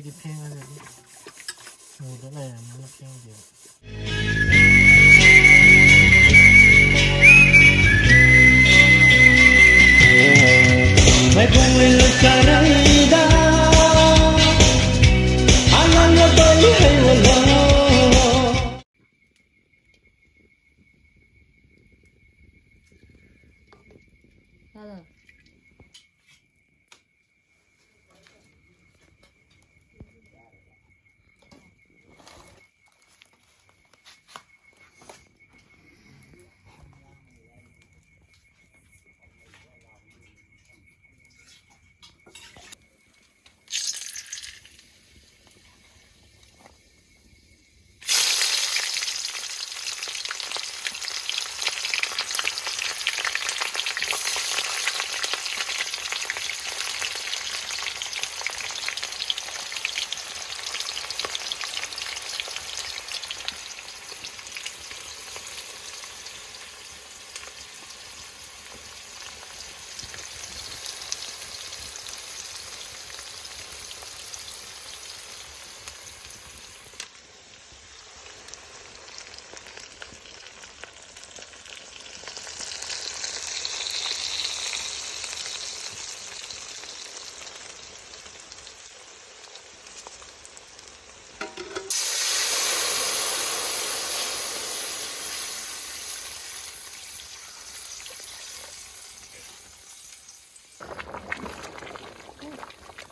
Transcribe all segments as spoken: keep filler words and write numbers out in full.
ꯗꯤ ꯐꯦꯡꯉꯒꯗꯤ mood ꯂꯩꯔꯕꯅꯤꯅ ꯐꯦꯡꯗꯦꯕ꯫ ꯃꯥꯏꯕꯣꯡ ꯂꯩꯂꯣꯏ ꯆꯥꯔꯩꯗ ꯑꯉꯥꯡ ꯑꯇꯣꯏ ꯍꯩ ꯑꯣꯜꯂꯣ꯫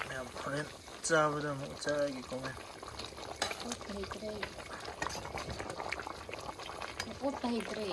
ꯃꯌꯥꯝ ꯍꯣꯔꯦꯟ ꯆꯥꯕꯗ ꯑꯃꯨꯛ ꯆꯥꯔꯒꯦꯀꯣ, ꯃꯌꯥꯝ꯫ ꯑꯣꯠꯄ ꯍꯩꯇ꯭ꯔꯦ꯫ ꯑꯣꯠꯄ ꯍꯩꯇ꯭ꯔꯦ꯫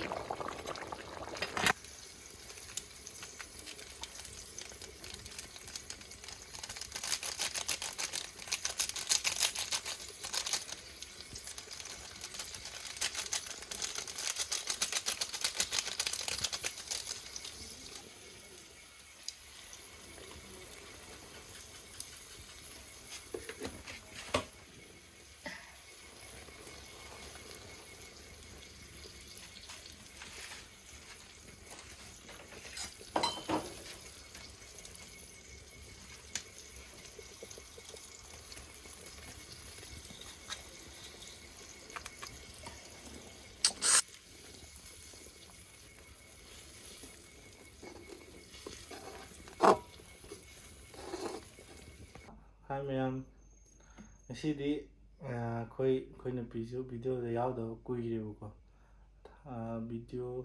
ꯁꯤꯗꯤ ꯑꯩꯈꯣꯏ ꯑꯩꯈꯣꯏ ꯅꯨꯄꯤꯁꯨ ꯚꯤꯗꯤꯑꯣꯗ ꯌꯥꯎꯗꯕ ꯀꯨꯏꯔꯦꯕꯀꯣ꯫ ꯚꯤꯗꯤꯑꯣ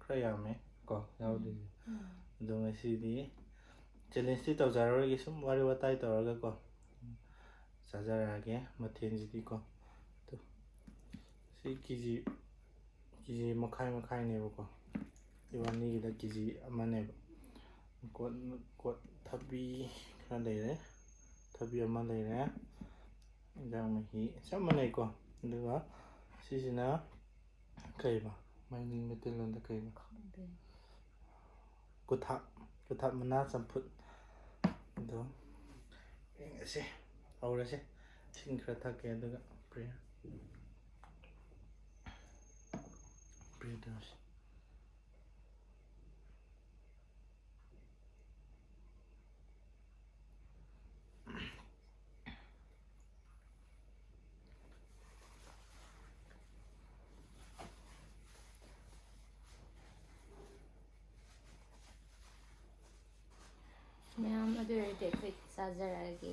ꯈꯔ ꯌꯥꯝꯃꯦ ꯀꯣ ꯌꯥꯎꯗꯣꯏꯁꯦ꯫ ꯑꯗꯣ ꯉꯁꯤꯗꯤ ꯆꯦꯂꯦꯟꯖꯇꯤ ꯇꯧꯖꯔꯔꯣꯏꯒꯦ, ꯁꯨꯝ ꯋꯥꯔꯤ ꯋꯥꯇꯥꯏ ꯇꯧꯔꯒꯀꯣ ꯆꯥꯖꯔꯛꯑꯒꯦ ꯃꯊꯦꯜꯁꯤꯗꯤꯀꯣ꯫ ꯑꯗꯣ ꯁꯤ ꯀꯦ ꯖꯤ ꯀꯦ ꯖꯤ ꯃꯈꯥꯏ ꯃꯈꯥꯏꯅꯦꯕꯀꯣ꯫ ꯏꯕꯥꯅꯤꯒꯤꯗ ꯀꯦ ꯖꯤ ꯑꯃꯅꯦꯕ꯫ ꯀꯣꯠ ꯀꯣꯠ ꯊꯕꯤ ꯈꯔ ꯂꯩꯔꯦ, ꯊꯕꯤ ꯑꯃ ꯂꯩꯔꯦ, ꯏꯟꯖꯥꯡ ꯃꯍꯤ ꯆꯞ ꯃꯥꯟꯅꯩꯀꯣ꯫ ꯑꯗꯨꯒ ꯁꯤꯁꯤꯅ ꯀꯩꯕ, ꯃꯩꯇꯩꯂꯣꯟꯗ ꯀꯩꯕ? ꯈꯪꯗꯦ꯫ ꯀꯨꯊꯥꯞ, ꯀꯨꯊꯥꯞ ꯃꯅꯥ ꯆꯝꯐꯨꯠ꯫ ꯑꯗꯣ ꯌꯦꯡꯉꯁꯦ, ꯍꯧꯔꯁꯦ꯫ ꯏꯁꯤꯡ ꯈꯔ ꯊꯛꯀꯦ ꯑꯗꯨꯒ ꯄ꯭ꯔꯦ ꯄ꯭ꯔꯦ ꯇꯧꯔꯁꯤ꯫ ꯃꯌꯥꯝ ꯑꯗꯨ ꯑꯣꯏꯔꯗꯤ ꯑꯩꯈꯣꯏ ꯆꯥꯖꯔꯛꯑꯒꯦ꯫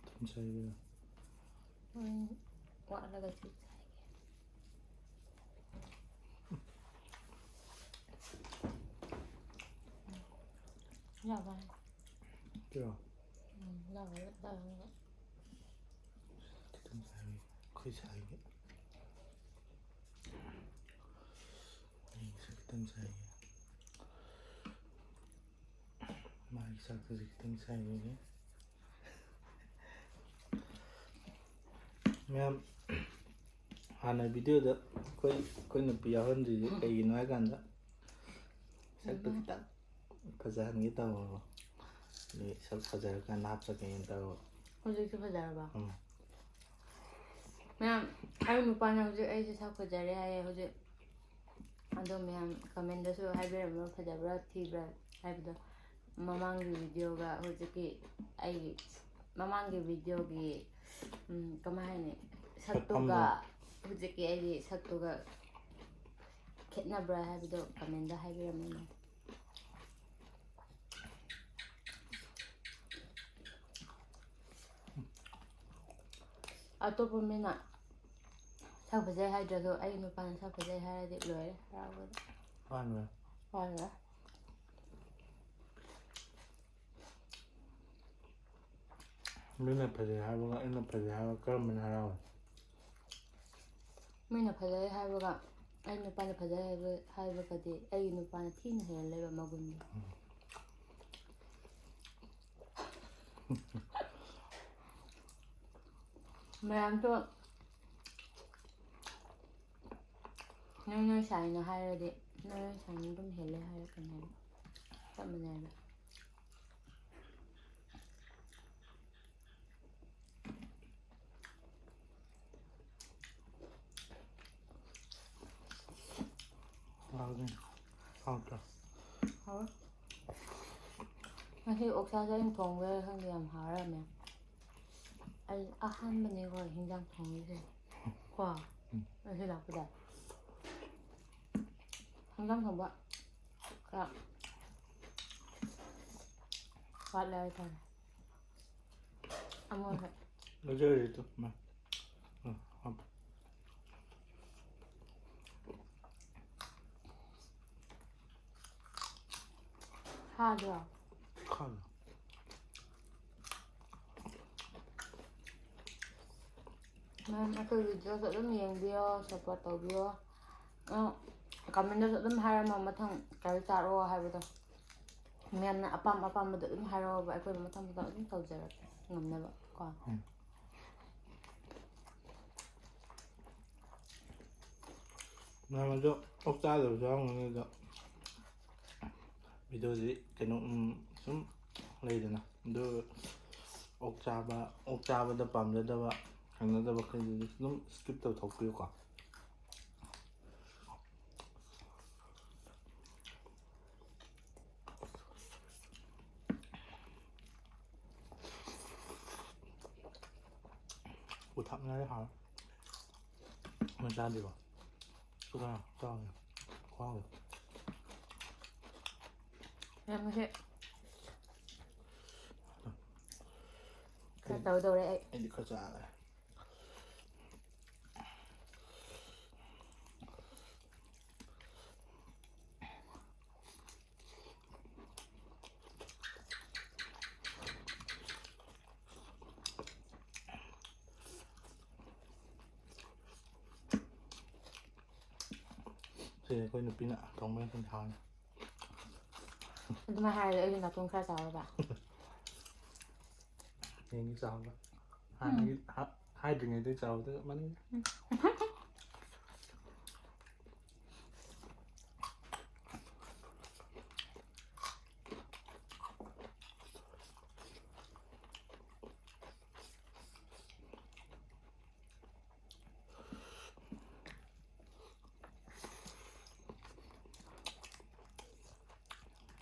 ꯊꯨꯝ ꯆꯥꯏꯕꯤꯔꯣ꯫ ꯎꯝ, ꯋꯥꯠꯂꯒꯁꯨ ꯆꯥꯏꯒꯦ꯫ ꯌꯥꯕ ꯍꯥꯏ꯫ ꯀꯩꯔꯣ? ꯎꯝ, ꯌꯥꯕ ꯍꯥꯏ꯫ ꯈꯤꯇꯪ ꯆꯥꯏꯕꯤ꯫ ꯑꯩꯈꯣꯏ ꯁꯥꯏꯒꯤ꯫ ꯑꯩꯒꯤꯁꯨ ꯈꯤꯇꯪ ꯆꯥꯏꯒꯦ꯫ ꯃꯥꯒꯤ ꯆꯥꯛꯇꯨꯁꯨ ꯈꯤꯇꯪ ꯆꯥꯏꯕꯤꯒꯦ꯫ ꯃꯌꯥꯝ, ꯍꯥꯟꯅ ꯚꯤꯗꯤꯑꯣꯗ ꯑꯩꯈꯣꯏ ꯑꯩꯈꯣꯏ ꯅꯨꯄꯤ ꯌꯥꯎꯍꯟꯗ꯭ꯔꯤꯁꯦ ꯀꯩꯒꯤꯅꯣ ꯍꯥꯏ ꯀꯥꯟꯗ ꯁꯛꯇꯨ ꯎꯝ꯫ ꯈꯤꯇꯪ ꯐꯖꯍꯟꯒꯦ ꯇꯧꯕ꯫ ꯑꯗꯨꯒꯤ ꯁꯛ ꯐꯖꯔꯀꯥꯟꯗ ꯍꯥꯞꯆꯒꯦꯅ ꯇꯧꯕ꯫ ꯍꯧꯖꯤꯛꯁꯨ ꯐꯖꯔꯕ? ꯎꯝ꯫ ꯃꯌꯥꯝ, ꯑꯩ ꯅꯨꯄꯥꯅ ꯍꯧꯖꯤꯛ ꯑꯩꯁꯦ ꯁꯛ ꯐꯖꯔꯦ ꯍꯥꯏꯌꯦ ꯍꯧꯖꯤꯛ꯫ ꯑꯗꯣ ꯃꯌꯥꯝ ꯀꯃꯦꯟꯗꯁꯨ ꯍꯥꯏꯕꯤꯔꯝꯃꯣ, ꯐꯖꯕ꯭ꯔꯥ ꯊꯤꯕ꯭ꯔꯥ ꯍꯥꯏꯕꯗꯣ꯫ ꯃꯃꯥꯡꯒꯤ ꯚꯤꯗꯤꯑꯣꯒ ꯍꯧꯖꯤꯛꯀꯤ ꯑꯩꯒꯤ ꯃꯃꯥꯡꯒꯤ ꯚꯤꯗꯤꯑꯣꯒꯤ, ꯎꯝ, ꯀꯃꯥꯏ ꯍꯥꯏꯅꯤ, ꯁꯛꯇꯨꯒ ꯁꯛꯐꯝꯗꯣ꯫ ꯍꯧꯖꯤꯛꯀꯤ ꯑꯩꯒꯤ ꯁꯛꯇꯨꯒ ꯈꯦꯠꯅꯕ꯭ꯔꯥ ꯍꯥꯏꯕꯗꯣ ꯀꯃꯦꯟꯗ ꯍꯥꯏꯕꯤꯔꯝꯃꯨꯅꯦ꯫ ꯑꯇꯣꯞꯄ ꯃꯤꯅ ꯁꯛ ꯐꯖꯩ ꯍꯥꯏꯗ꯭ꯔꯁꯨ ꯑꯩ ꯅꯨꯄꯥꯅ ꯁꯛ ꯐꯖꯩ ꯍꯥꯏꯔꯗꯤ ꯂꯣꯏꯔꯦ ꯍꯔꯥꯎꯕꯗ꯫ ꯃꯥꯅꯦ꯫ ꯍꯣꯏ, ꯍꯣꯏ꯫ ꯃꯤꯅ ꯐꯖꯩ ꯍꯥꯏꯕꯒ ꯑꯩꯅ ꯐꯖꯩ ꯍꯥꯏꯕꯒ ꯀꯔꯝꯕꯅ ꯍꯔꯥꯎꯏ? ꯃꯤꯅ ꯐꯖꯩ ꯍꯥꯏꯕꯒ ꯑꯩ ꯅꯨꯄꯥꯅ ꯐꯖꯩ ꯍꯥꯏꯕ, ꯍꯥꯏꯕꯒꯗꯤ ꯑꯩꯒꯤ ꯅꯨꯄꯥꯅ ꯊꯤꯅ ꯍꯦꯜꯂꯦꯕ ꯃꯒꯨꯟꯗꯣ꯫ ꯃꯌꯥꯝꯁꯨ ꯅꯣꯏ ꯅꯣꯏ ꯁꯥꯏꯅ ꯍꯥꯏꯔꯗꯤ ꯅꯣꯏ ꯅꯣꯏ ꯁꯥꯏꯅ ꯑꯗꯨꯝ ꯍꯦꯜꯂꯦ ꯍꯥꯏꯔꯛꯀꯅꯤ ꯍꯥꯏꯕ꯫ ꯆꯞ ꯃꯥꯟꯅꯩꯕ꯫ ꯍꯥꯎꯗꯣꯏꯅꯤ꯫ ꯍꯥꯎꯇ꯭ꯔꯣ? ꯍꯥꯎꯋꯦ꯫ ꯉꯁꯤ ꯑꯣꯛꯁꯥꯁꯦ ꯑꯩꯅ ꯊꯣꯡꯕꯩꯔꯥ ꯈꯪꯗꯦ, ꯌꯥꯝ ꯍꯥꯎꯔꯝꯃꯦ꯫ ꯑꯩ ꯑꯍꯥꯟꯕꯅꯦꯀꯣ ꯍꯤꯟꯖꯥꯡ ꯊꯣꯡꯉꯤꯁꯦ꯫ ꯀꯣ? ꯎꯝ꯫ ꯉꯁꯤ ꯂꯥꯛꯄꯗ꯫ ꯍꯤꯟꯖꯥꯡ ꯊꯣꯡꯕ ꯈꯔ ꯋꯥꯠꯂꯦ ꯍꯥꯏꯇꯥꯔꯦ꯫ ꯑꯃꯣꯟꯕ꯫ ꯂꯧꯖꯔꯒꯦ ꯇꯨ, ꯃꯥ꯫ ꯎꯝ, ꯍꯥꯞꯄꯣ꯫ ꯈꯥꯗ꯭ꯔꯣ? ꯈꯥꯗꯦ꯫ ꯃꯌꯥꯝ ꯑꯩꯈꯣꯏ ꯚꯤꯗꯤꯑꯣꯁꯨ ꯑꯗꯨꯝ ꯌꯦꯡꯕꯤꯌꯣ, support ꯇꯧꯕꯤꯌꯣ꯫ ꯑ, comment ꯇꯁꯨ ꯑꯗꯨꯝ ꯍꯥꯏꯔꯝꯃꯣ ꯃꯊꯪ ꯀꯔꯤ ꯆꯥꯔꯛꯑꯣ ꯍꯥꯏꯕꯗꯣ꯫ ꯃꯌꯥꯝꯅ ꯑꯄꯥꯝ ꯑꯄꯥꯝꯕꯗꯣ ꯑꯗꯨꯝ ꯍꯥꯏꯔꯛꯑꯣꯕ, ꯑꯩꯈꯣꯏꯅ ꯃꯊꯪ ꯃꯊꯪ ꯑꯗꯨꯝ ꯇꯧꯖꯔꯛꯀꯦ ꯉꯝꯅꯕ ꯀꯣ꯫ ꯎꯝ꯫ ꯃꯌꯥꯝ ꯑꯗꯣ ꯑꯣꯛ ꯆꯥꯗꯕꯁꯨ ꯌꯥꯎꯔꯝꯒꯅꯤ, ꯑꯗꯣ ꯚꯤꯗꯤꯑꯣꯁꯤ ꯀꯩꯅꯣ, ꯎꯝ, ꯁꯨꯝ ꯂꯩꯗꯅ, ꯑꯗꯨ ꯑꯣꯛ ꯆꯥꯕ, ꯑꯣꯛ ꯆꯥꯕꯗ ꯄꯥꯝꯖꯗꯕ, ꯍꯩꯅꯗꯕ ꯈꯩꯗꯨꯗꯤ ꯑꯗꯨꯝ skip ꯇꯧꯊꯣꯛꯄꯤꯌꯨꯀꯣ꯫ ꯊꯛꯅꯔꯦ ꯍꯥꯎ꯫ ꯃꯣꯏ ꯆꯥꯗ꯭ꯔꯤꯕꯣ? ꯆꯥꯎꯅꯦ꯫ ꯈ꯭ꯋꯥꯡꯗꯣ꯫ ꯌꯥꯝ ꯉꯁꯤ ꯈꯔ ꯇꯧꯗꯧꯔꯦ ꯑꯩ꯫ ꯑꯩꯗꯤ ꯈꯔ ꯆꯥꯔꯦ꯫ ꯁꯤ ꯑꯩꯈꯣꯏ ꯅꯨꯄꯤꯅ ꯊꯣꯡꯕ ꯌꯥꯝ ꯊꯤꯅ ꯍꯥꯎꯅꯤ꯫ ꯑꯗꯨꯃꯥꯏꯅ ꯍꯥꯏꯔꯗꯤ ꯑꯩꯒꯤ ꯅꯥꯇꯣꯟ ꯈꯔ ꯆꯥꯎꯔꯕ? ꯍꯌꯦꯡꯗꯤ ꯆꯥꯎꯔꯕ? ꯍꯥꯟꯅꯒꯤ ꯍꯥ-, ꯍꯥꯏꯗ꯭ꯔꯤꯉꯩꯗ ꯆꯥꯎꯕꯗ ꯃꯅꯤꯡ꯫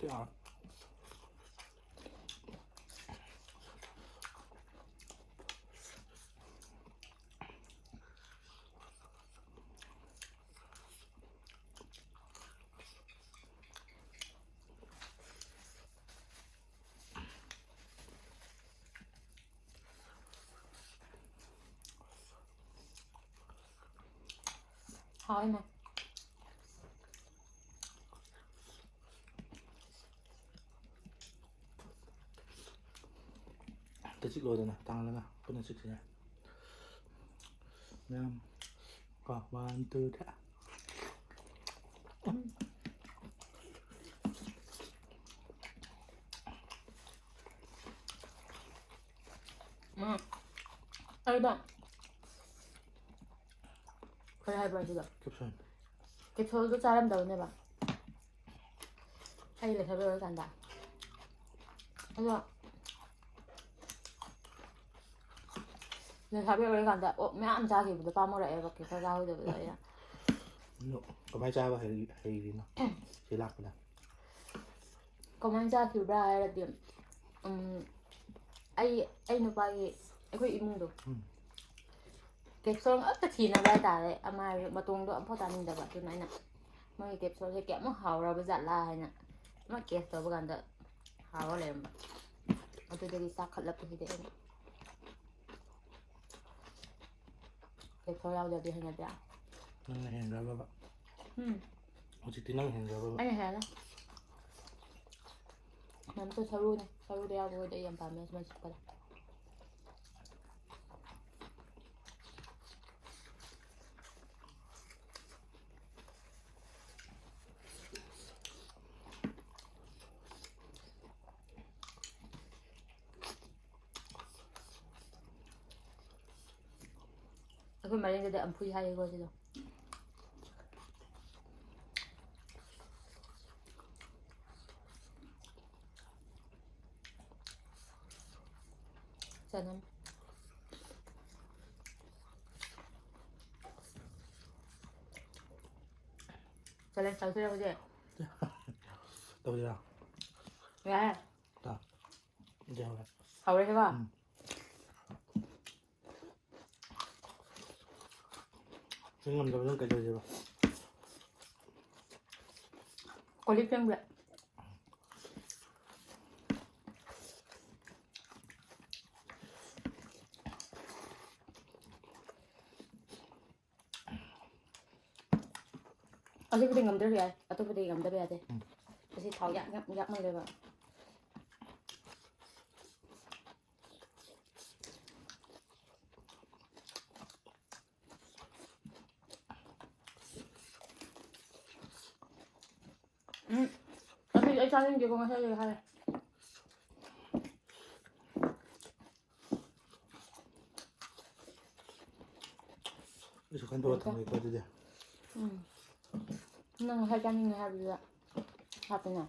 ꯌꯥꯔꯦ꯫ ꯍꯥꯎꯋꯦ, ꯃꯥ꯫ ꯑꯝꯇ ꯆꯤꯛꯂꯣꯗꯅ, ꯇꯥꯡꯂꯒ ꯄꯨꯟꯅ ꯆꯤꯛꯁꯤꯅꯦ꯫ ꯃꯌꯥꯝ ꯀꯣ, one, two, three꯫ ꯎꯝ꯫ ꯑꯩꯗꯣ ꯀꯔꯤ ꯍꯥꯏꯕ꯭ꯔꯣ ꯑꯗꯨꯗꯣ? ꯀꯦꯞꯁꯨꯜ꯫ ꯀꯦꯞꯁꯨꯜꯗꯣ ꯆꯥꯔꯝꯗꯕꯅꯦꯕ꯫ ꯑꯩ ꯂꯩꯁꯥꯕꯤ ꯑꯣꯏꯔꯀꯥꯟꯗ꯫ ꯑꯗꯣ ꯂꯩꯁꯥꯕꯤ ꯑꯣꯏꯔꯀꯥꯟꯗ ꯑꯣꯛ ꯃꯌꯥꯝ ꯆꯥꯈꯤꯕꯗꯣ ꯄꯥꯝꯃꯨꯔꯛꯑꯦꯕ, ꯀꯦꯞꯁꯨꯜ ꯆꯥꯍꯧꯗꯕꯗꯣ ꯑꯩꯅ꯫ ꯑꯗꯣ ꯀꯃꯥꯏꯅ ꯆꯥꯕ ꯍꯩ-, ꯍꯩꯔꯤꯅꯣ? ꯁꯤ ꯂꯥꯛꯄꯗ꯫ ꯀꯃꯥꯏꯅ ꯆꯥꯈꯤꯕ꯭ꯔꯥ ꯍꯥꯏꯔꯗꯤ, ꯎꯝ, ꯑꯩ, ꯑꯩ ꯅꯨꯄꯥꯒꯤ, ꯑꯩꯈꯣꯏ ꯏꯃꯨꯡꯗꯣ, ꯎꯝ꯫ ꯀꯦꯞꯁꯣꯜ ꯉꯥꯛꯇ ꯊꯤꯅꯕ ꯍꯥꯏꯇꯥꯔꯦ꯫ ꯑꯃ ꯍꯥꯏꯕꯗꯤ ꯃꯇꯣꯡꯗꯣ ꯑꯝꯐꯥꯎ ꯆꯥꯅꯤꯡꯗꯕ꯫ ꯑꯗꯨꯅ ꯑꯩꯅ ꯃꯣꯏꯒꯤ ꯀꯦꯞꯁꯣꯜꯁꯦ ꯀꯌꯥꯃꯨꯛ ꯍꯥꯎꯔꯕ ꯖꯥꯠꯂꯥ ꯍꯥꯏꯅ ꯑꯃ ꯀꯦꯁ ꯇꯧꯕ ꯀꯥꯟꯗ ꯍꯥꯎꯔ ꯂꯩꯔꯝꯕ꯫ ꯑꯗꯨꯗꯒꯤ ꯆꯥꯈꯠꯂꯛꯄꯁꯤꯗꯤ ꯑꯩꯅ ꯀꯦꯞꯁꯣꯜ ꯌꯥꯎꯗ꯭ꯔꯗꯤ ꯍꯩꯅꯗꯦ꯫ ꯅꯪꯅ ꯍꯦꯟꯕ꯭ꯔꯕ? ꯎꯝ꯫ ꯍꯧꯖꯤꯛꯇꯤ ꯅꯪ ꯍꯦꯟꯕ꯭ꯔꯕ? ꯑꯩꯅ ꯍꯦꯜꯂꯦ꯫ ꯃꯦꯝꯇꯣ ꯁꯔꯨꯅꯦ꯫ ꯁꯔꯨꯗ ꯌꯥꯎꯕ ꯑꯣꯏꯗꯤ ꯑꯩ ꯌꯥꯝ ꯄꯥꯝꯃꯦ ꯁꯨꯃꯥꯏꯅ ꯆꯤꯛꯄꯗ꯫ ꯑꯩꯈꯣꯏ ꯃꯔꯤꯡꯗꯗꯤ ꯑꯝꯐꯨꯏ ꯍꯥꯏꯌꯦꯀꯣ ꯁꯤꯗꯣ꯫ ꯆꯅꯝ꯫ ꯆꯦꯂꯦꯟꯖ ꯇꯧꯁꯤꯔ ꯍꯧꯖꯤꯛ? ꯇꯧꯁꯤꯔꯥ? ꯌꯥꯏ꯫ ꯇꯥ꯫ ꯌꯥꯎꯔꯦ꯫ ꯍꯧꯔꯦ ꯍꯥꯏꯕ? ꯎꯝ꯫ ꯆꯤꯡ ꯉꯝꯗꯕ ꯅꯪ ꯀꯩꯗꯧꯁꯦꯕ? ꯀꯣꯜ ꯂꯤꯛ ꯐꯦꯡꯕ꯫ ꯑꯁꯤꯕꯨꯗꯤ ꯉꯝꯗ꯭ꯔꯁꯨ ꯌꯥꯏ, ꯑꯇꯣꯞꯄꯗꯤ ꯉꯝꯗꯕ ꯌꯥꯗꯦ꯫ ꯎꯝ꯫ ꯑꯁꯤ ꯊꯥꯎ ꯌꯥꯛ, ꯌꯥꯛ, ꯌꯥꯛꯃꯜꯂꯦꯕ꯫ ꯎꯝ, ꯑꯁꯤꯗꯤ ꯑꯩ ꯆꯥꯅꯤꯡꯗꯦꯀꯣ, ꯉꯁꯥꯏꯗꯒꯤ ꯍꯥꯏꯔꯦ꯫ ꯑꯩꯁꯨ ꯈꯟꯗꯣꯛꯑ ꯊꯝꯒꯦꯀꯣ ꯑꯗꯨꯗꯤ꯫ ꯎꯝ꯫ ꯅꯪ ꯉꯁꯥꯏ ꯆꯥꯅꯤꯡꯉꯦ ꯍꯥꯏꯕꯗꯨꯗ ꯍꯥꯞꯄꯦꯅ꯫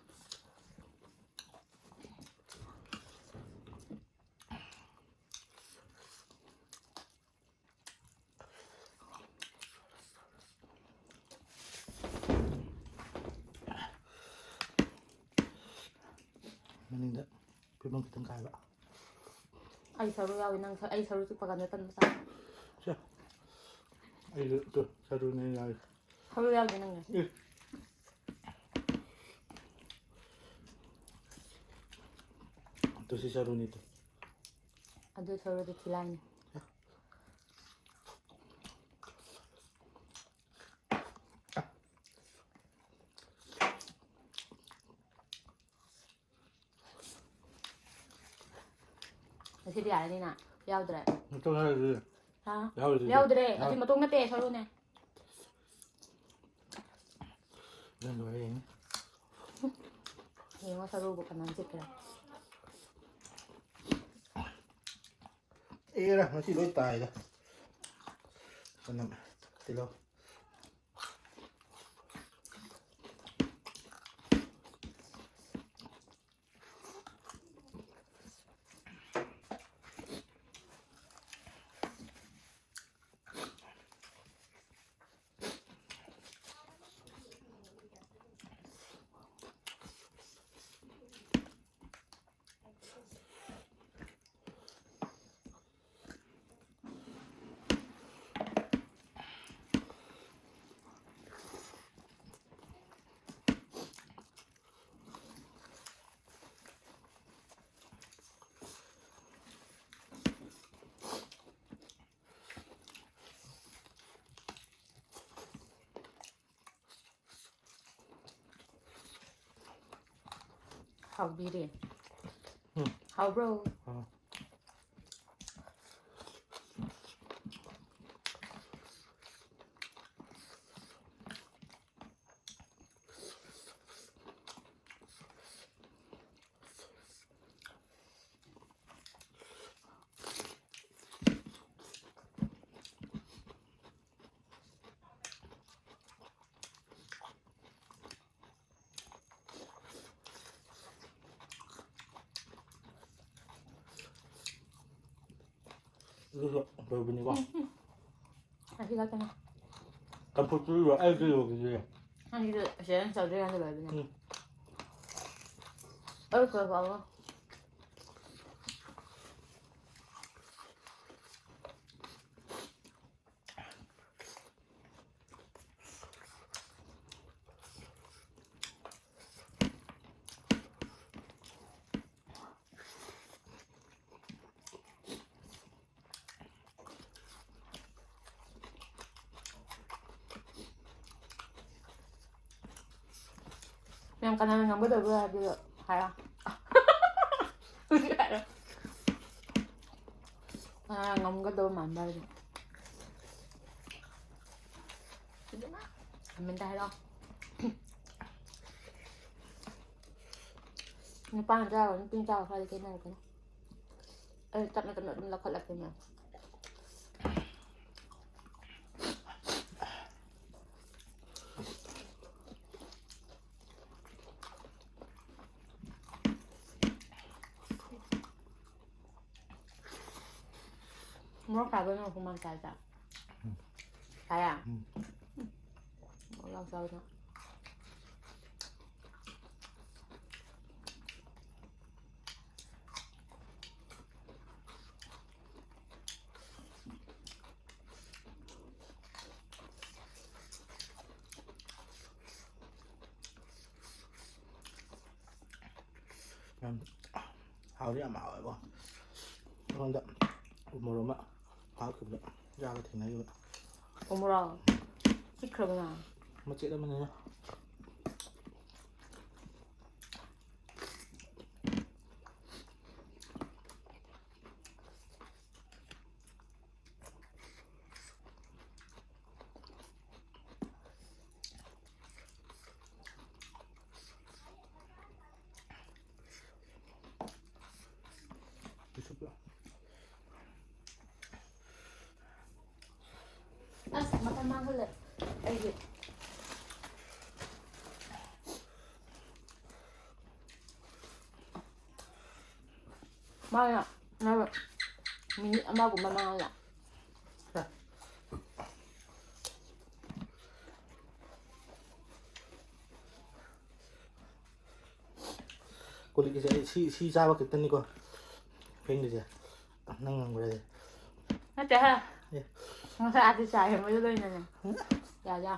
ꯃꯅꯤꯡꯗ ꯐꯤꯕꯝ ꯈꯤꯇꯪ ꯀꯥꯏꯕ꯫ ꯑꯩ ꯁꯔꯨ ꯌꯥꯎꯏ, ꯅꯪ ꯁ-, ꯑꯩ ꯁꯔꯨ ꯆꯤꯛꯄ ꯀꯥꯟꯗ ꯇꯟꯕ ꯆꯥꯏ꯫ ꯁꯦ꯫ ꯑꯩꯁꯨ ꯇꯨ ꯁꯔꯨꯅꯦ ꯌꯥꯔꯦ꯫ ꯁꯔꯨ ꯌꯥꯎꯗꯦ ꯅꯪꯒꯤ꯫ ꯑꯦ꯫ ꯇꯨ ꯁꯤ ꯁꯔꯨꯅꯤ ꯇꯨ꯫ ꯑꯗꯨ ꯁꯔꯨꯗꯤ ꯊꯤꯂꯥꯏꯅꯤ꯫ ꯉꯁꯤꯗꯤ ꯌꯥꯔꯅꯤꯅ ꯌꯥꯎꯗ꯭ꯔꯦ꯫ ꯃꯇꯣꯡ ꯌꯥꯎꯔꯤꯗꯨꯗꯤ꯫ ꯍꯥ? ꯌꯥꯎꯔꯤꯗꯨꯗꯤ꯫ ꯌꯥꯎꯗ꯭ꯔꯦ꯫ ꯌꯥꯎ- ꯑꯁꯤ ꯃꯇꯣꯡ ꯅꯠꯇꯦ, ꯁꯔꯨꯅꯦ꯫ ꯅꯪ ꯂꯣꯏꯔꯦ ꯌꯦꯡꯉꯨ꯫ ꯌꯦꯡꯉꯣ ꯁꯔꯨꯕꯨ ꯀꯅꯥꯝ ꯆꯤꯛꯈ꯭ꯔꯦ꯫ ꯑꯦꯔꯥ, ꯉꯁꯤ ꯂꯣꯏ ꯇꯥꯏꯗ꯫ ꯀꯩꯅꯣ, ꯇꯤꯜꯍꯧ꯫ ꯍꯥꯎꯕꯤꯔꯦ꯫ ꯎꯝ꯫ ꯍꯥꯎꯕ꯭ꯔꯣ? ꯍꯥꯎ꯫ ꯑꯗꯨꯁꯨ ꯂꯣꯏꯕꯅꯤꯀꯣ꯫ ꯎꯝ, ꯎꯝ꯫ ꯑꯁꯤ ꯈꯛꯇꯅꯦ꯫ ꯆꯝꯐꯨꯠꯇꯨꯁꯨ ꯑꯩꯁꯨ ꯂꯣꯏꯕꯅꯦ꯫ ꯑꯁꯤꯗ ꯑꯁꯤꯗ ꯆꯧꯗ꯭ꯔꯤꯀꯥꯟꯗ ꯂꯣꯏꯕꯅꯦ꯫ ꯎꯝ꯫ ꯑꯩ ꯈꯔ ꯈꯔ ꯄꯥꯎ꯫ ꯀꯅꯥꯅ ꯉꯝꯒꯗꯕ꯭ꯔꯥ ꯍꯥꯏꯕꯗꯣ ꯍꯥꯏꯔꯣ꯫ ꯍꯧꯖꯤꯛ ꯍꯥꯏꯔꯣ꯫ ꯀꯅꯥꯅ ꯉꯝꯒꯗꯕ ꯃꯥꯟꯕ꯭ꯔꯥ ꯍꯥꯏꯕꯗꯣ꯫ ꯀꯃꯦꯟꯇ ꯍꯥꯏꯔꯣ꯫ ꯅꯨꯄꯥꯅ ꯆꯥꯕ ꯅꯨꯄꯤꯅ ꯆꯥꯕ ꯈꯔꯗꯤ ꯈꯦꯠꯅꯔꯛꯀꯅꯤ꯫ ꯑꯩ ꯇꯞꯅ ꯇꯞꯅ ꯑꯗꯨꯝ ꯂꯧꯈꯠꯂꯛꯀꯦ ꯃꯌꯥꯝ꯫ ꯃꯣꯔꯣꯛ ꯁꯥꯕ ꯅꯪ ꯍꯨꯃꯥꯡ ꯇꯥꯏꯗ꯫ ꯇꯥꯏꯌꯦ? ꯎꯝ꯫ ꯃꯣꯔꯣꯛ ꯌꯥꯎ ꯆꯥꯕꯗꯣ꯫ ꯌꯥꯝ ꯍꯥꯎꯗꯤ ꯌꯥꯝ ꯍꯥꯎꯋꯦꯕꯣ꯫ ꯑꯩꯉꯣꯟꯗ ꯎꯃꯣꯔꯣꯛ ꯑꯃ ꯍꯥꯞꯈꯤꯕꯗ ꯆꯥꯕ ꯊꯦꯡꯅꯈꯤꯕ꯫ ꯎꯃꯣꯔꯣꯛ? ꯆꯤꯛꯈ꯭ꯔꯕ ꯅꯪ? ꯃꯆꯦꯠ ꯑꯃꯅꯤꯅ꯫ ꯑꯁ, ꯃꯇꯝ ꯃꯥꯡꯍꯜꯂꯦ ꯑꯩꯒꯤ꯫ ꯃꯥꯅ ꯃꯥꯅ ꯃꯤꯅꯤꯠ ꯑꯃꯒꯨꯝꯕ ꯃꯥꯡꯍꯜꯂꯦ꯫ ꯀꯣꯜꯂꯤꯛꯀꯤꯁꯦ ꯑꯩ ꯁꯤ, ꯁꯤ ꯆꯥꯕ ꯈꯛꯇꯅꯤꯀꯣ ꯐꯦꯡꯗꯣꯏꯁꯦ꯫ ꯅꯪ ꯉꯝꯈ꯭ꯔꯗꯤ꯫ ꯅꯠꯇꯦꯍꯦ꯫ ꯑꯦ꯫ ꯉꯁꯥꯏ ꯑꯥꯗ ꯆꯥꯏ ꯃꯣꯏꯗ ꯂꯣꯏꯅꯅꯦ꯫ ꯎꯝ꯫ ꯌꯥ, ꯌꯥ꯫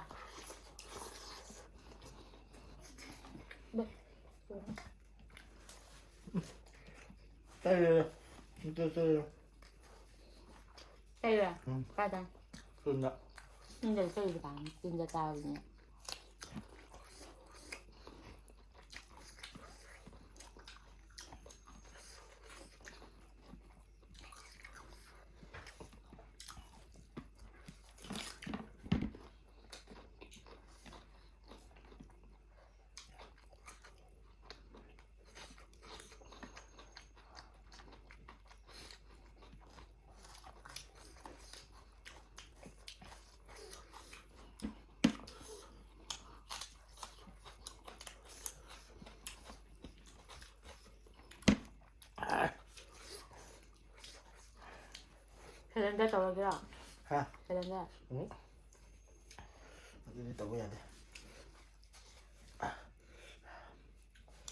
ꯇꯩꯔꯦ꯫ ꯑꯝꯇ ꯇꯩꯔꯦ꯫ ꯇꯩꯔꯦ? ꯎꯝ꯫ ꯀꯥꯏꯗ? ꯆꯤꯟꯗ꯫ ꯆꯤꯟꯗ ꯇꯩꯕ ꯇꯥꯕꯅꯤ꯫ ꯆꯤꯟꯗ ꯇꯥꯕꯅꯤꯅ꯫ ꯁꯔꯦꯟꯗꯔ ꯇꯧꯔꯒꯦꯔꯣ? ꯍꯥ? ꯁꯔꯦꯟꯗꯔ꯫ ꯎꯝ꯫ ꯑꯗꯨꯗꯤ ꯇꯧꯕ ꯌꯥꯗꯦ꯫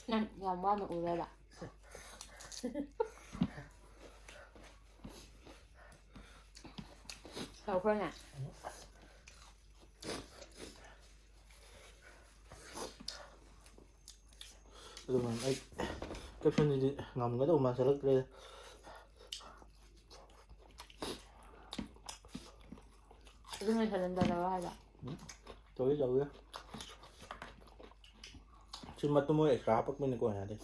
ꯅꯪ ꯌꯥꯝ ꯋꯥꯅ ꯎꯔꯦꯕ꯫ ꯇꯧꯈ꯭ꯔꯣꯅꯦ꯫ ꯑꯗꯨꯃꯥꯏꯅ ꯑꯩ caption ꯁꯤꯗꯤ ꯉꯝꯒꯗꯧꯕ ꯃꯥꯟꯁꯤꯜꯂꯛꯇ꯭ꯔꯦ꯫ ꯑꯗꯨꯅ ꯁꯔꯦꯟꯗꯔ ꯇꯧꯔꯣ ꯍꯥꯏꯕ꯫ ꯎꯝ, ꯇꯧꯏ, ꯇꯧꯏ꯫ ꯁꯤ ꯃꯇꯨꯝ ꯃꯣꯏ extra ꯍꯥꯞꯄꯛꯄꯅꯤꯀꯣ, ꯌꯥꯗꯦ꯫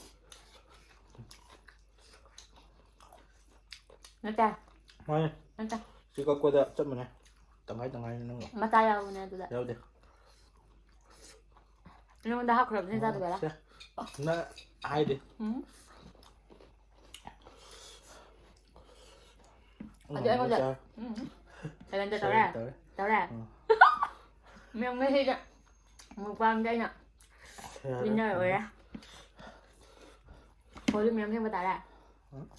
ꯅꯠꯇꯦ꯫ ꯃꯥꯅꯦ꯫ ꯅꯠꯇꯦ꯫ ꯁꯤ ꯀꯛꯄꯗ ꯆꯞ ꯃꯥꯟꯅꯩ꯫ ꯇꯪꯈꯥꯏ ꯇꯪꯈꯥꯏꯅꯤ ꯅꯪ꯫ ꯃꯆꯥ ꯌꯥꯎꯕꯅꯦ ꯑꯗꯨꯗ꯫ ꯌꯥꯎꯗꯦ꯫ ꯅꯉꯣꯟꯗ ꯍꯥꯞꯈ꯭ꯔꯕꯅꯦ, ꯆꯥꯗꯕ ꯌꯥꯔꯦ꯫ ꯁꯦ꯫ ꯅꯪ ꯍꯥꯏꯗꯦ꯫ ꯎꯝ꯫ ꯑꯗꯨ ꯑꯩꯉꯣꯟꯗ ꯆꯥꯔꯦ꯫ ꯎꯝ꯫ ꯁꯔꯦꯟꯗꯔ ꯇꯧꯔꯦ? ꯁꯔꯦꯟꯗꯔ ꯇꯧꯔꯦ꯫ ꯇꯧꯔꯦ? ꯎꯝ꯫ ꯃꯌꯥꯝ ꯉꯁꯤꯗꯤ mukbangꯗ ꯑꯩꯅ ꯌꯥꯔꯦ꯫ Winner ꯑꯣꯏꯔꯦ꯫ ꯍꯣꯏ, ꯃꯌꯥꯝ ꯁꯦꯝꯕ ꯇꯥꯔꯦ꯫ ꯎꯝ꯫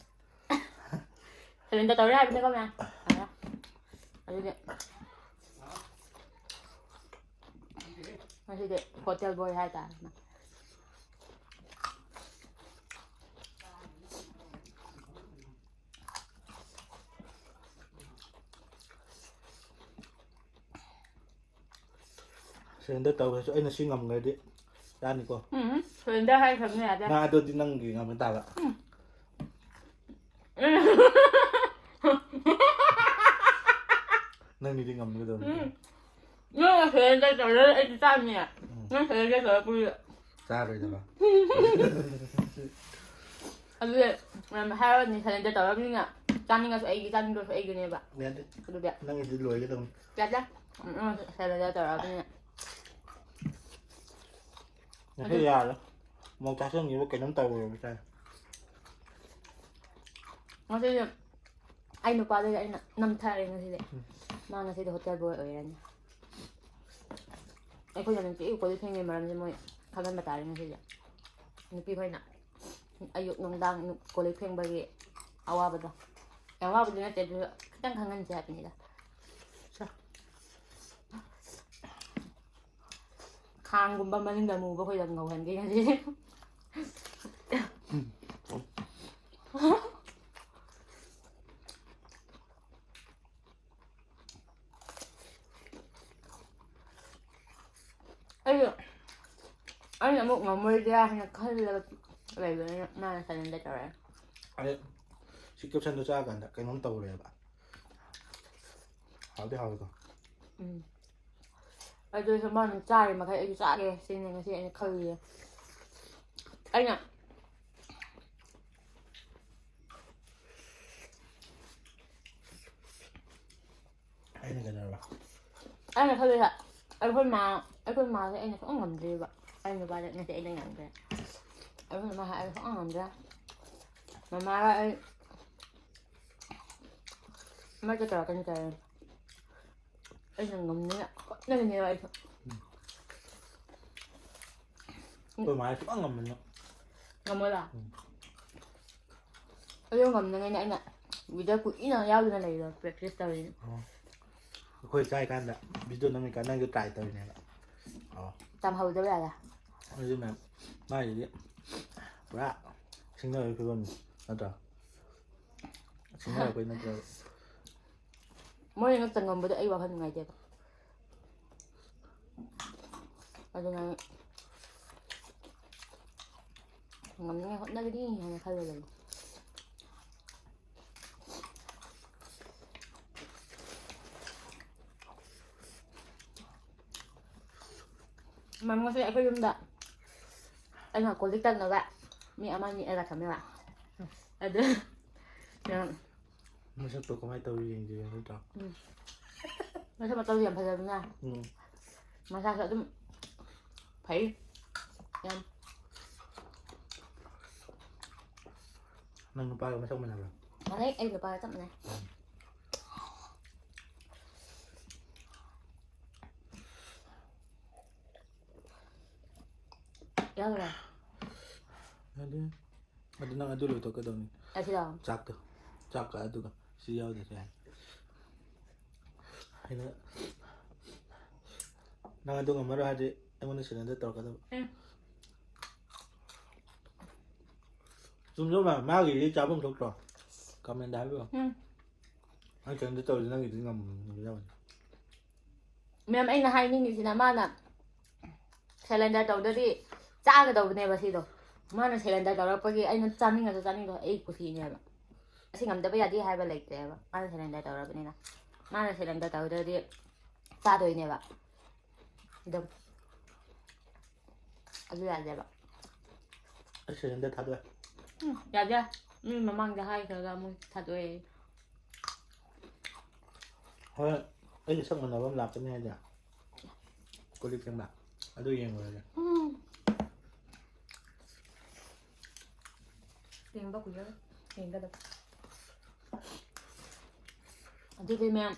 Surrender ꯇꯧꯔꯦ ꯍꯥꯏꯕꯅꯤꯀꯣ ꯃꯌꯥꯝ꯫ ꯐꯔꯦ꯫ ꯑꯗꯨꯗꯤ ꯉꯁꯤꯗꯤ hotel boy ꯍꯥꯏꯇꯥꯔꯦ꯫ Surrender ꯇꯧꯈ꯭ꯔꯁꯨ ꯑꯩꯅ ꯁꯤ ꯉꯝꯈ꯭ꯔꯗꯤ ꯌꯥꯅꯤꯀꯣ? ꯎꯝ, surrender ꯍꯥꯏꯈ꯭ꯔꯕꯅꯦ, ꯌꯥꯗꯦ꯫ ꯅꯪ ꯑꯗꯨꯗꯤ ꯅꯪꯒꯤ ꯉꯝꯕ ꯇꯥꯕ꯫ ꯎꯝ꯫ ꯅꯪꯒꯤꯗꯤ ꯉꯝꯒꯗꯕꯅꯤ꯫ ꯎꯝ꯫ ꯅꯪꯅ surrender ꯇꯧꯔꯒ ꯑꯩꯗꯤ ꯆꯥꯅꯤꯌꯦ꯫ ꯎꯝ꯫ ꯅꯪ surrender ꯇꯧꯔꯛꯄꯗꯨꯗ꯫ ꯆꯥꯔꯣꯏꯗꯕ꯫ ꯑꯗꯨꯗꯤ ꯃꯌꯥꯝ ꯍꯥꯏꯔꯛꯑꯅꯤ, surrender ꯇꯧꯔꯕꯅꯤꯅ ꯆꯥꯅꯤꯡꯉꯁꯨ ꯑꯩꯒꯤ, ꯆꯥꯅꯤꯡꯗ꯭ꯔꯁꯨ ꯑꯩꯒꯤꯅꯦꯕ꯫ ꯌꯥꯗꯦ꯫ ꯑꯗꯨꯗꯤ꯫ ꯅꯪꯒꯤꯗꯤ ꯂꯣꯏꯒꯗꯧꯅꯤ꯫ ꯌꯥꯗꯦ꯫ ꯎꯝ, ꯎꯝ, surrender ꯇꯧꯔꯕꯅꯤꯅ꯫ ꯉꯁꯤ ꯑꯗꯨ ꯌꯥꯔꯦ꯫ ꯃꯣꯔꯣꯛ ꯆꯥꯁꯤꯟꯈꯤꯕ ꯀꯩꯅꯣꯝ ꯇꯧꯔꯦꯕ ꯏꯁꯥꯁꯦ꯫ ꯉꯁꯤꯗꯤ ꯑꯩ ꯅꯨꯄꯥꯗꯒꯤ ꯑꯩꯅ ꯅꯝꯊꯔꯦ ꯉꯁꯤꯗꯤ꯫ ꯎꯝ꯫ ꯃꯥ ꯉꯁꯤꯗꯤ hotel boy ꯑꯣꯏꯔꯅꯤ꯫ ꯑꯩꯈꯣꯏꯅ ꯅꯨꯡꯇꯤꯒꯤ ꯀꯣꯜꯂꯤꯛ ꯐꯦꯡꯉꯤ ꯃꯔꯝꯁꯦ ꯃꯣꯏ ꯈꯪꯍꯟꯕ ꯇꯥꯔꯦ ꯉꯁꯤꯗꯤ꯫ ꯅꯨꯄꯤꯈꯣꯏꯅ ꯑꯌꯨꯛ ꯅꯨꯡꯗꯥꯡ ꯅꯨ-, ꯀꯣꯜꯂꯤꯛ ꯐꯦꯡꯕꯒꯤ ꯑꯋꯥꯕꯗꯣ꯫ ꯌꯥꯝ ꯋꯥꯕꯗꯤ ꯅꯠꯇꯦ, ꯑꯗꯨ ꯈꯤꯇꯪ ꯈꯪꯍꯟꯁꯦ ꯍꯥꯏꯕꯅꯤꯗ꯫ ꯈꯥꯡꯒꯨꯝꯕ ꯃꯅꯤꯡꯗ ꯑꯃꯨꯕ ꯑꯩꯈꯣꯏꯗ ꯉꯧꯍꯟꯒꯦ ꯉꯁꯤ꯫ ꯑꯩꯁꯨ, ꯑꯩꯅ ꯑꯃꯨꯛ ꯉꯝꯃꯣꯏꯗ꯭ꯔꯥ ꯍꯥꯏꯅ ꯈꯜꯂꯒ ꯂꯩꯕꯅꯤꯅ ꯃꯥꯅ ꯁꯥꯏꯂꯦꯟꯗ ꯇꯧꯔꯛꯑꯦ꯫ ꯑꯩ ꯁꯤ ꯀꯦꯞꯁꯟꯗꯣ ꯆꯥꯔꯀꯥꯟꯗ ꯀꯩꯅꯣꯝ ꯇꯧꯔꯦꯕ꯫ ꯍꯥꯎꯗꯤ ꯍꯥꯎꯋꯦꯀꯣ꯫ ꯎꯝ꯫ ꯑꯗꯨꯁꯨ ꯃꯥꯅ ꯆꯥꯔꯤ ꯃꯈꯩ ꯑꯩꯁꯨ ꯆꯥꯒꯦ ꯁꯤꯅꯤ ꯉꯁꯤ ꯑꯩꯅ ꯈꯜꯂꯤꯁꯦ꯫ ꯑꯩꯅ ꯑꯩꯅ ꯀꯩꯗꯧꯔꯕ? ꯑꯩꯅ ꯈꯜꯂꯤꯁꯦ, ꯑꯩꯈꯣꯏ ꯃꯥ, ꯑꯩꯈꯣꯏ ꯃꯥꯁꯦ ꯑꯩꯅ ꯁꯨꯡꯉꯝ ꯉꯝꯗ꯭ꯔꯤꯕ꯫ ꯑꯩ ꯅꯨꯄꯥꯗ ꯉꯁꯤ ꯑꯩꯅ ꯉꯝꯗ꯭ꯔꯦ꯫ ꯑꯩꯈꯣꯏ ꯃꯥ ꯍꯥꯏ ꯑꯩ ꯁꯨꯡꯉꯝ ꯉꯝꯗ꯭ꯔꯦ꯫ ꯃꯃꯥꯒ ꯑꯩ ꯃꯔꯛꯇ ꯇꯧꯔꯛꯀꯅꯤ ꯇꯧꯔꯦ꯫ ꯑꯩꯅ ꯉꯝꯅꯤꯡꯉꯥꯏ ꯍꯣꯠꯅꯔꯤꯅꯦꯕ ꯑꯩꯁꯨ꯫ ꯑꯩꯈꯣꯏ ꯃꯥꯗꯤ ꯁꯨꯡꯉꯝ ꯉꯝꯃꯣꯏꯅ꯫ ꯉꯝꯃꯣꯏꯕ? ꯎꯝ꯫ ꯑꯗꯨ ꯉꯝꯅꯉꯥꯏꯅꯦ ꯑꯩꯅ ꯚꯤꯗꯤꯑꯣ ꯀꯨꯏꯅ ꯌꯥꯎꯗꯅ ꯂꯩꯔꯤꯗꯣ, ꯄ꯭ꯔꯦꯛꯇꯤꯁ ꯇꯧꯔꯤꯅꯦ꯫ ꯑꯣ꯫ ꯑꯩꯈꯣꯏ ꯆꯥꯏꯀꯥꯟꯗ ꯚꯤꯗꯤꯑꯣ ꯅꯝꯃꯤꯀꯥꯟꯗ ꯅꯪꯁꯨ ꯇ꯭ꯔꯥꯏ ꯇꯧꯔꯤꯅꯦꯕ꯫ ꯑꯣ꯫ ꯇꯝꯍꯧꯗꯕ ꯌꯥꯔꯦ꯫ ꯑꯗꯨ ꯃꯌꯥꯝ ꯃꯥꯒꯤꯗꯤ ꯄꯨꯔꯥ ꯁꯤꯡꯅꯕꯒꯤ ꯐꯤꯕꯝꯅꯤ ꯅꯠꯇ꯭ꯔꯣ? ꯁꯤꯡꯅꯔꯛꯄꯩ ꯅꯠꯇ꯭ꯔꯣ? ꯃꯣꯏꯅ ꯉꯛꯇ ꯉꯝꯕꯗꯣ ꯑꯩ ꯋꯥꯈꯜ ꯅꯨꯡꯉꯥꯏꯇꯦꯕ꯫ ꯑꯗꯨꯅ ꯉꯝꯅꯤꯡꯉꯥꯏ ꯍꯣꯠꯅꯒꯅꯤ ꯍꯥꯏꯅ ꯈꯜꯂ ꯂꯩ꯫ ꯃꯝ ꯉꯁꯤ ꯑꯩꯈꯣꯏ ꯌꯨꯝꯗ ꯑꯩꯅ ꯀꯣꯜ ꯂꯤꯛ ꯇꯛꯅꯕ ꯃꯤ ꯑꯃ ꯅꯦꯛꯑꯒ ꯊꯝꯃꯦꯕ꯫ ꯑꯗꯨ ꯌꯥꯝ ꯃꯁꯛꯇꯣ ꯀꯃꯥꯏꯅ ꯇꯧꯔꯤ ꯌꯦꯡꯁꯦ ꯅꯠꯇ꯭ꯔꯣ? ꯎꯝ꯫ ꯃꯁꯛ ꯃꯇꯧꯁꯨ ꯌꯥꯝ ꯐꯖꯕꯅꯤꯅ꯫ ꯎꯝ꯫ ꯃꯁꯥꯁꯨ ꯑꯗꯨꯝ ꯐꯩ꯫ ꯌꯥꯝ꯫ ꯅꯪ ꯅꯨꯄꯥꯒ ꯃꯁꯛ ꯃꯥꯟꯅꯕ꯭ꯔꯥ? ꯃꯥꯟꯅꯩ, ꯑꯩ ꯅꯨꯄꯥꯒ ꯆꯞ ꯃꯥꯟꯅꯩ꯫ ꯎꯝ꯫ ꯌꯥꯎꯔꯦ꯫ ꯌꯥꯗꯦ꯫ ꯑꯗꯨ ꯅꯪ ꯑꯗꯨ ꯂꯣꯏꯊꯣꯛꯀꯗꯧꯅꯤ꯫ ꯑꯁꯤꯔꯣ? ꯆꯥꯛꯇꯣ꯫ ꯆꯥꯛꯀ ꯑꯗꯨꯒ ꯁꯤ ꯌꯥꯎꯗ꯭ꯔꯁꯨ ꯌꯥꯏ꯫ ꯑꯩꯅ ꯅꯪ ꯑꯗꯨ ꯉꯝꯃꯔꯣꯏ ꯍꯥꯏꯔꯗꯤ ꯑꯩꯉꯣꯟꯗ surrender ꯇꯧꯔꯛꯀꯗꯕ꯫ ꯎꯝ꯫ ꯆꯨꯝꯗ꯭ꯔꯣ ꯃꯥ? ꯃꯥꯒꯤꯗꯤ ꯆꯥꯐꯝ ꯊꯣꯛꯇ꯭ꯔꯣ? Comment ꯍꯥꯏꯕꯤꯌꯣ꯫ ꯎꯝ꯫ ꯑꯩ surrender ꯇꯧꯔꯗꯤ ꯅꯪꯒꯤꯗꯤ ꯉꯝ-, ꯉꯝꯖꯕꯅꯤ꯫ ꯃꯦꯝ, ꯑꯩꯅ ꯍꯥꯏꯅꯤꯡꯉꯤꯁꯤꯅ ꯃꯥꯅ surrender ꯇꯧꯗ꯭ꯔꯗꯤ ꯆꯥꯒꯗꯧꯕꯅꯦꯕ ꯁꯤꯗꯣ꯫ ꯃꯥꯅ surrender ꯇꯧꯔꯛꯄꯒꯤ ꯑꯩꯅ ꯆꯥꯅꯤꯡꯉꯁꯨ ꯆꯥꯅꯤꯡꯗꯣ ꯑꯩ ꯀꯨꯁꯤꯅꯦꯕ꯫ ꯑꯁꯤ ꯉꯝꯗꯕ ꯌꯥꯗꯦ ꯍꯥꯏꯕ ꯂꯩꯇꯦꯕ꯫ ꯃꯥꯅ surrender ꯇꯧꯔꯕꯅꯤꯅ꯫ ꯃꯥꯅ surrender ꯇꯧꯗ꯭ꯔꯗꯤ ꯆꯥꯗꯣꯏꯅꯦꯕ꯫ ꯑꯗꯨꯝ꯫ ꯑꯗꯨ ꯌꯥꯗꯦꯕ꯫ ꯑꯩ surrender ꯊꯥꯗꯣꯛꯑꯦ꯫ ꯎꯝ, ꯌꯥꯗꯦ꯫ ꯃꯤ ꯃꯃꯥꯡꯗ ꯍꯥꯏꯈ꯭ꯔꯒ ꯑꯃꯨꯛ ꯊꯥꯗꯣꯛꯑꯦ꯫ ꯍꯣꯏ, ꯑꯩꯒ ꯁꯛ ꯃꯥꯟꯅꯕ ꯑꯃ ꯂꯥꯛꯀꯅꯤ ꯍꯥꯏꯗꯤ꯫ ꯀꯣꯜ ꯂꯤꯛ ꯐꯦꯡꯕ꯫ ꯑꯗꯨ ꯌꯦꯡꯉꯨꯔꯒꯦ꯫ ꯎꯝ꯫ ꯌꯦꯡꯕ ꯀꯨꯏꯔꯔꯣꯏ꯫ ꯌꯦꯡꯒꯗꯕ꯫ ꯑꯗꯨꯗꯤ ꯃꯌꯥꯝ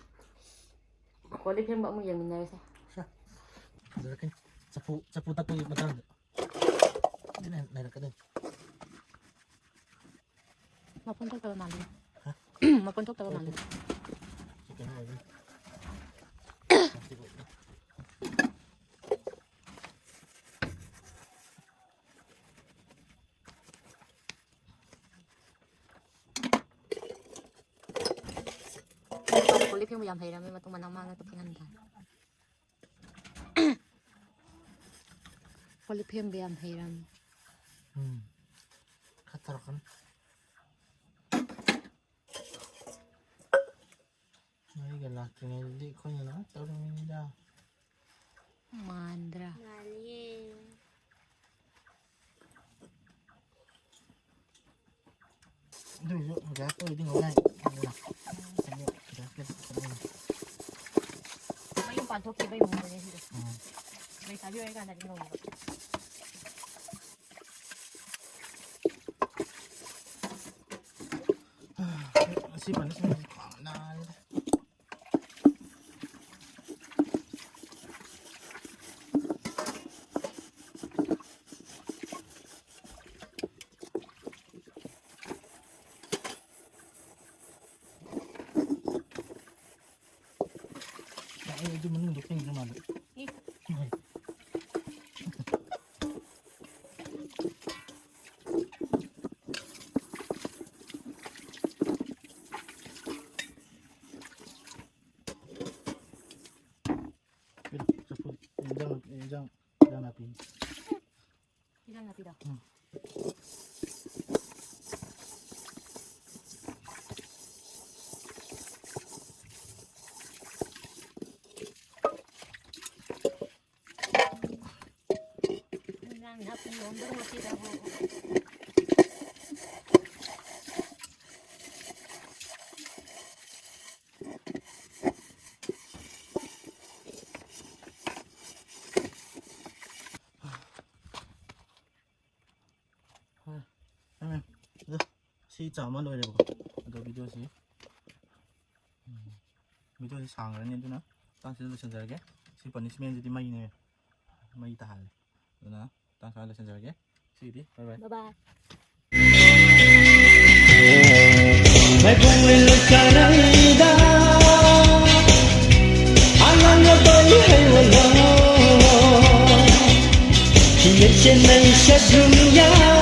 ꯀꯣꯜ ꯂꯤꯛ ꯐꯦꯡꯕ ꯑꯃꯨꯛ ꯌꯦꯡꯃꯤꯟꯅꯔꯁꯦ꯫ ꯁꯦ꯫ ꯐꯖꯔꯛꯀꯅꯤ꯫ ꯆꯐꯨ, ꯆꯐꯨ ꯇꯛꯄꯒꯤ ꯃꯇꯥꯡꯗ꯫ ꯑꯗꯨꯅ ꯍꯦꯟꯅ ꯅꯩꯔꯛꯀꯗꯣꯏꯅꯤ꯫ ꯃꯈꯣꯟ ꯊꯣꯛꯇꯕ ꯃꯥꯜꯂꯦ꯫ ꯍꯥ? ꯃꯈꯣꯟ ꯊꯣꯛꯇꯕ ꯃꯥꯜꯂꯦ꯫ ꯊꯣꯛꯇꯦ꯫ ꯁꯤ ꯀꯩꯅꯣ ꯑꯣꯏꯕꯩꯅꯤ꯫ Plastic ꯑꯣꯏꯕꯩꯅꯤ꯫ ꯀꯣꯜ ꯂꯤꯛ ꯐꯦꯡꯕ ꯌꯥꯝ ꯍꯩꯔꯝꯃꯦ, ꯃꯇꯨꯡ ꯃꯅꯥꯎ ꯃꯥ ꯉꯥꯛꯇ ꯐꯦꯡꯍꯟ ꯇꯥꯔꯦ꯫ ꯀꯣꯜ ꯂꯤꯛ ꯐꯦꯡꯕ ꯌꯥꯝ ꯍꯩꯔꯝꯃꯦ꯫ ꯎꯝ꯫ ꯈꯔ ꯇꯧꯔꯛꯀꯅꯤ꯫ ꯃꯩꯒ ꯂꯥꯛꯇ꯭ꯔꯤꯉꯩꯗꯗꯤ ꯑꯩꯈꯣꯏꯅ ꯂꯣꯏ ꯇꯧꯔꯝꯃꯤꯅꯤꯗ꯫ ꯃꯥꯟꯗ꯭ꯔꯥ? ꯃꯥꯜꯂꯤꯌꯦ꯫ ꯑꯗꯨꯏꯁꯨ ꯒ꯭ꯌꯥꯁ ꯑꯣꯏꯔꯗꯤ ꯉꯧ ꯌꯥꯏ꯫ ꯒ꯭ꯌꯥꯁ ꯀꯩꯅꯣ ꯈꯤꯇꯪ ꯃꯌꯨꯝ ꯄꯥꯟꯊꯣꯛꯈꯤꯕꯩ ꯃꯑꯣꯡꯗꯅꯦ ꯁꯤꯗꯣ꯫ ꯎꯝ꯫ ꯂꯩꯁꯥꯕꯤ ꯑꯣꯏꯔꯤꯀꯥꯟꯗꯗꯤ ꯉꯧꯋꯦꯕ꯫ ꯑꯁꯤ ꯄꯟꯗ ꯁꯨꯝ ꯈ꯭ꯋꯥꯡ ꯅꯥꯔꯦꯗ꯫ ꯑꯗꯨ ꯃꯅꯨꯡꯗ ꯐꯦꯡꯗ꯭ꯔ ꯃꯥꯜꯂꯦ꯫ ꯆꯐꯨ, ꯏꯟꯖꯥꯡ, ꯏꯟꯖꯥꯡ, ꯏꯟꯖꯥꯡ ꯅꯥꯄꯤ꯫ ꯏꯟꯖꯥꯡ ꯅꯥꯄꯤꯗꯣ꯫ ꯎꯝ꯫ ꯏꯟꯖꯥꯡ ꯅꯥꯄꯤ ꯌꯣꯟꯕꯗꯣ ꯉꯁꯤꯗꯕꯨ꯫ ꯍꯣꯏ, ꯃꯦꯝ, ꯃꯦꯝ, ꯑꯗꯣ ꯁꯤ ꯆꯥꯝꯃ ꯂꯣꯏꯔꯦꯕꯀꯣ꯫ ꯑꯗꯣ ꯚꯤꯗꯤꯑꯣꯁꯤ, ꯎꯝ, ꯚꯤꯗꯤꯑꯣꯁꯤ ꯁꯥꯡꯈ꯭ꯔꯅꯤ, ꯑꯗꯨꯅ ꯃꯇꯥꯡꯁꯤꯗ ꯂꯣꯏꯁꯤꯟꯖꯔꯒꯦ꯫ ꯁꯤ ꯄꯅꯤꯁꯃꯦꯟꯁꯤꯗꯤ ꯃꯩꯅꯦ, ꯃꯩ ꯇꯥꯍꯜꯂꯦ꯫ ꯑꯗꯨꯅ ꯃꯇꯥꯡ ꯁ꯭ꯋꯥꯏꯗ ꯂꯣꯏꯁꯤꯟꯖꯔꯒꯦ꯫ ꯁꯤꯒꯤꯗꯤ ꯕꯥꯏ ꯕꯥꯏ꯫ ꯕꯥꯏ ꯕꯥꯏ꯫ ꯃꯥꯏꯕꯣꯡ ꯂꯩꯀꯥꯏꯗ ꯑꯉꯥꯡ ꯑꯄꯥꯏ ꯍꯩ ꯋꯥꯂꯣ꯫ ꯍꯤꯌꯦ ꯆꯦꯟꯅꯩ ꯁꯛ ꯗꯨꯅꯤꯌꯥ꯫